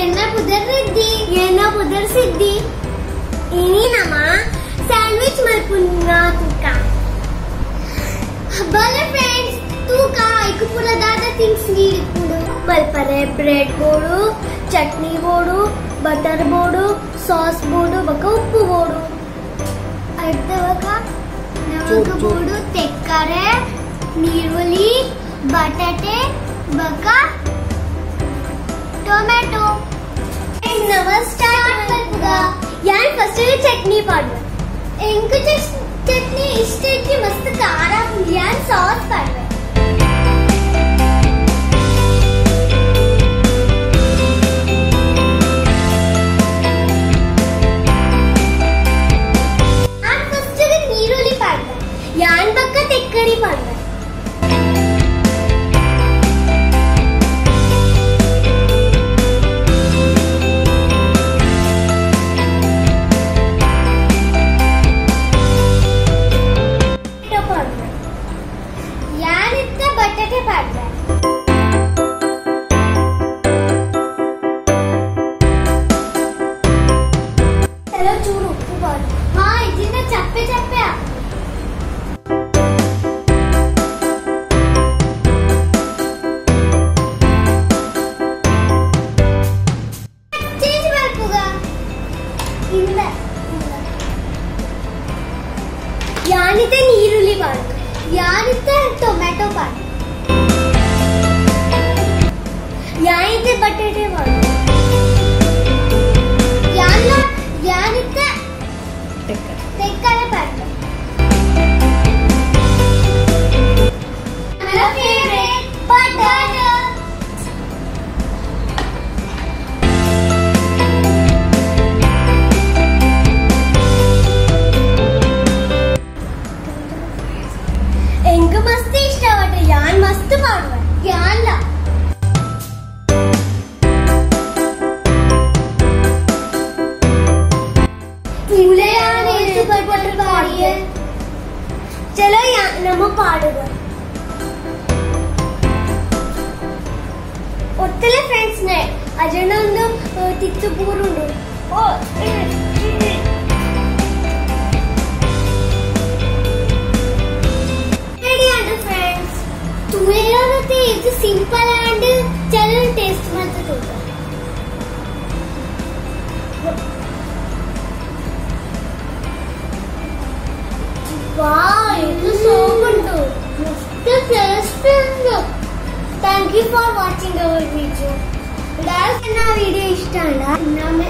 ಎನ್ನ ಪುದರ್ ರಿದ್ದಿ ಎನ್ನ ಪುದರ್ ಸಿದ್ದಿ. ಇನಿ ನಮ ಸ್ಯಾಂಡ್ವಿಚ್ ಮಲ್ಪುನ ತೂಕ. ಬಲೆ ಫ್ರೆಂಡ್ಸ್ ತೂಕ ಐಕು ಪೂರ ದಾದ ಥಿಂಗ್ಸ್ ನೀಡಿಪ್ಪುಡು ಮಲ್ಪರೆ ಬ್ರೆಡ್ ಬೋಡು, ಚಟ್ನಿ ಬೋಡು, ಬಟರ್ ಬೋಡು, ಸಾಸ್ ಬೋಡು, ಬೊಕ ಉಪ್ಪು ಬೋಡು. ಅರ್ಧ ಬೊಕ ನಮಕ್ ಬೋಡು ತೆಕ್ಕರೆ, ನೀರುಳ್ಳಿ, ಬಟಾಟೆ, ಬೊಕ ಟೊಮೆಟೊ. ನಮ ಸ್ಟಾರ್ಟ್ ಮಲ್ಪುಗ. ಯಾನ್ ಫಸ್ಟ್ ಚಟ್ನಿ ಪಾಡುವೆ. ಎಂಕ್ ಚಟ್ನಿ ಇಷ್ಟ ಇಜ್ಜಿ, ಮಸ್ತ್ ಖಾರ ಆಪುಂಡು. ಯಾನ್ ಸಾಸ್ ಪಾಡುವೆ. ಯಾನ್ ಫಸ್ಟ್ ನೀರುಳ್ಳಿ ಪಾಡುವೆ. ಯಾನ್ ಬೊಕ್ಕ ತೆಕ್ಕರಿ ಪಾಡುವೆ. ಬಟಾಟೆ ಪಾಡುವೆ. ಚಲೋ ಚೂರು ಉಪ್ಪು ಪಾಡು. ಹಾ ಇದನ್ನ ಚಪ್ಪೆ ಚಪ್ಪೆ ಚೇಂಜ್ ಮಲ್ಪುಗ. ಇಂದ ಯಾನಿತೆ ನೀರುಳ್ಳಿ ಪಾಡು, ಯಾನಿತೆ ಟೊಮೆಟೊ ಪಾಡು, ಯಾನಿತೆ ಬಟಾಟೆ ಪಾಡು, ಯಾನಿತೆ ತೆಕ್ಕರೆ ಪಾಡು. ನನ್ನ ಫೇವರೇಟ್ ಬಟರ್. ಎಂಕ್ ಮಸ್ತ್ ಇಷ್ಟ ಬಟ್ ಯಾನ್ ಮಸ್ತ್ ಪಾಡುವೆ. ಯಾನ್ಲ ಚಲೋ ನಮ್ಮ ಪಾಡುಗ. ಒತ್ತಲೆ ಫ್ರೆಂಡ್ಸ್ ನೇ ಅಜನ ಒಂದು ತಿತ್ತು ಬೂರುಂಡು. ರೆಡಿ ಅಂಡು ಫ್ರೆಂಡ್ಸ್. ತೂಯೆ ಇದು ಸಿಂಪಲ್ ಅಂಡ್ ಚಲೋ ಟೇಸ್ಟ್ ಮಾತ್ರ ತೂಕ. ವಾವ್, ಇದು ಸೋಪುಂಡು, ಮಸ್ತ್ ಟೇಸ್ಟ್ ಉಂಡು. Thank you for watching our video. ನನ್ನ ವಿಡಿಯೋ ಇಷ್ಟ ಅಲ್ಲ ನಮ್ಮ